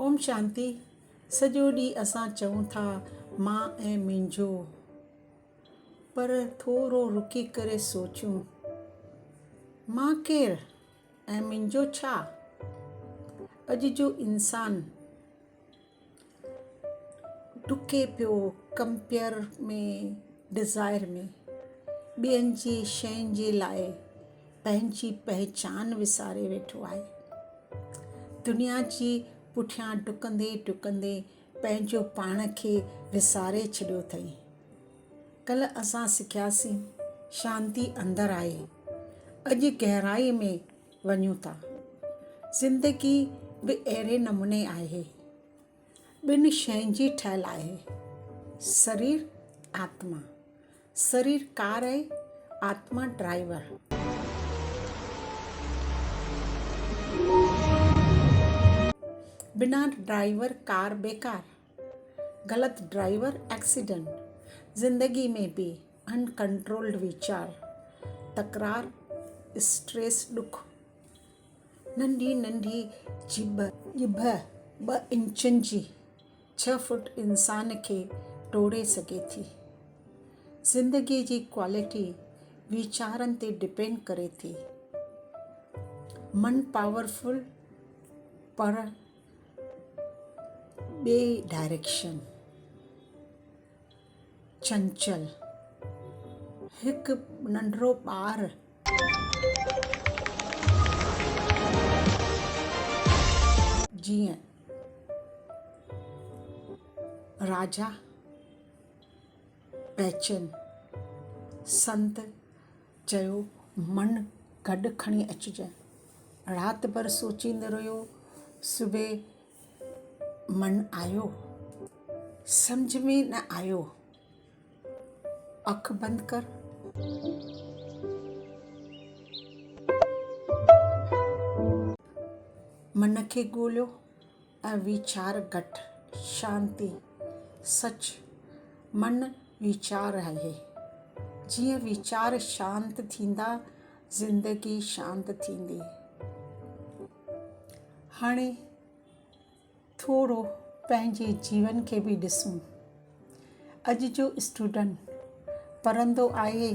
اوم شانتي سڄو ڏينهن اسان چئون ٿا مان ۽ منهنجو پر ٿورو رڪي ڪري سوچون مان ڪير ۽ منهنجو ڇا؟ اڄ جو انسان ڊڪي پيو ڪمپيئر ۾ ڊزائر ۾ ٻين جي شين جي لاء پنهنجي پهچان وساري ويٺو آهي. دنيا جي پٺيان ڊڪندي ڊڪندي پنهنجو پاڻ کي وساري ڇڏيو اٿئي. ڪلهه اسان سکياسين شانتي اندر آهي. اڄ گهرائي ۾ وڃون ٿا. زندگي به اهڙي نموني آهي. ٻن شين جي ٺهيل آهي. سرير، آتما. سرير ڪار آهي، آتما ڊرائيور. بنا ڊرائيور ڪار بيڪار. غلط ڊرائيور ايڪسيڊنٽ. زندگي ۾ به ان ڪنٽرولڊ ويچار، تڪرار، اسٽريس، ڏک. ننڍي ننڍي ڄڀ ٻه انچن جي ڇهه فوٽ انسان کي ٽوڙي سگهي ٿي. زندگيء جي ڪوالٽي ويچارن تي ڊپينڊ ڪري ٿي. من پاورفل پر ٻي ڊائريڪشن. چنچل، هڪ ننڍڙو ٻار. جيئن راجا بيچين سنت چيو من گڏ کڻي اچجانء. رات ڀر سوچيندو رهيو. صبح من آيو، سمجهه ۾ نه آيو. اک بند ڪر. من کي ڳوليو ۽ ويچار گهٽ. شانتي، سچ، من ويچار آهي. جيئن ويچار شانت ٿيندا، زندگي شانت ٿيندي. هاڻي ٿورو پنهنجي جيون کي به ڏسون. اڄ جو اسٽوڊنٽ پڙهندو آهي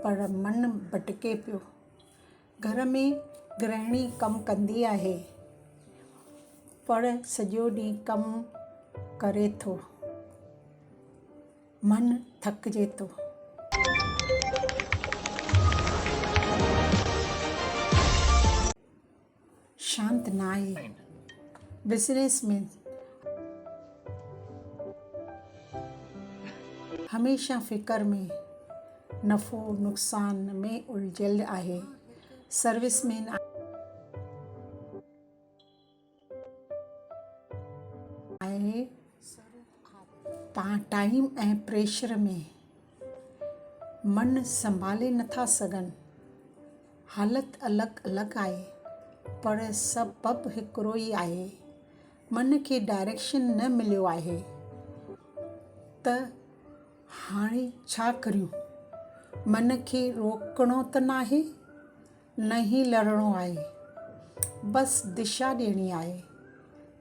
پر من ڀٽڪي پيو. گهر ۾ گرهڻي ڪم ڪندي آهي پر سڄو ڏينهن ڪم ڪري ٿو. من ٿڪجي ٿو. شانت ناهي. بزنس مين هميشه فڪر ۾ نفعو نقصان ۾ الجهيل آهي. سروس مين آهي. ٽائيم ۽ پريشر ۾ من سنڀالي نٿا سگهن. حالت الڳ الڳ آهي پر سبب هڪڙو ئي آهي. من کي ڊائريڪشن نه مليو آهي ته هاڻي ڇا ڪريون؟ من کي روڪڻو ته ناهي. نه ئي لڙڻو آهي. بس دشا ڏيڻي آهي.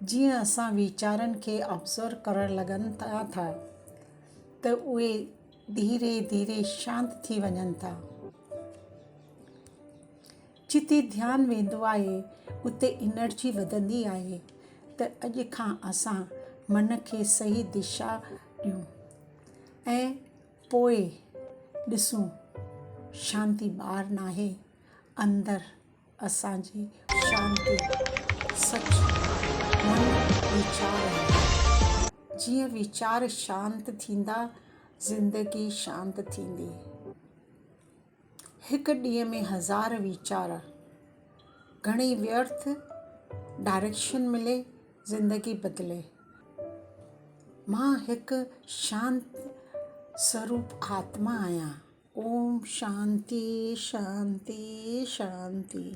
جيئن اسان ويچارن کي آبزرو ڪرڻ لڳن ٿا ته اهي ڌيري ڌيري شانت ٿي وڃن ٿا. جتي ڌيان ويندو آهي اتي انرجي وڌندي آهي ته اڄ کان اسان من کي صحيح دشا ڏيون ۽ پوء ڏسون شانتي ٻاهر ناهي اندر اسان جي شانتي سچ من ويچار آهي. جيئن ويچار شانت ٿيندا زندگي شانت ٿيندي. هڪ ڏينهن ۾ هزار ويچار، گهڻي ويرٿ ڊائريڪشن ملي زندگي بدلي. مان هڪ شانت سروپ آتما آهيان. اوم شانتي شانتي شانتي.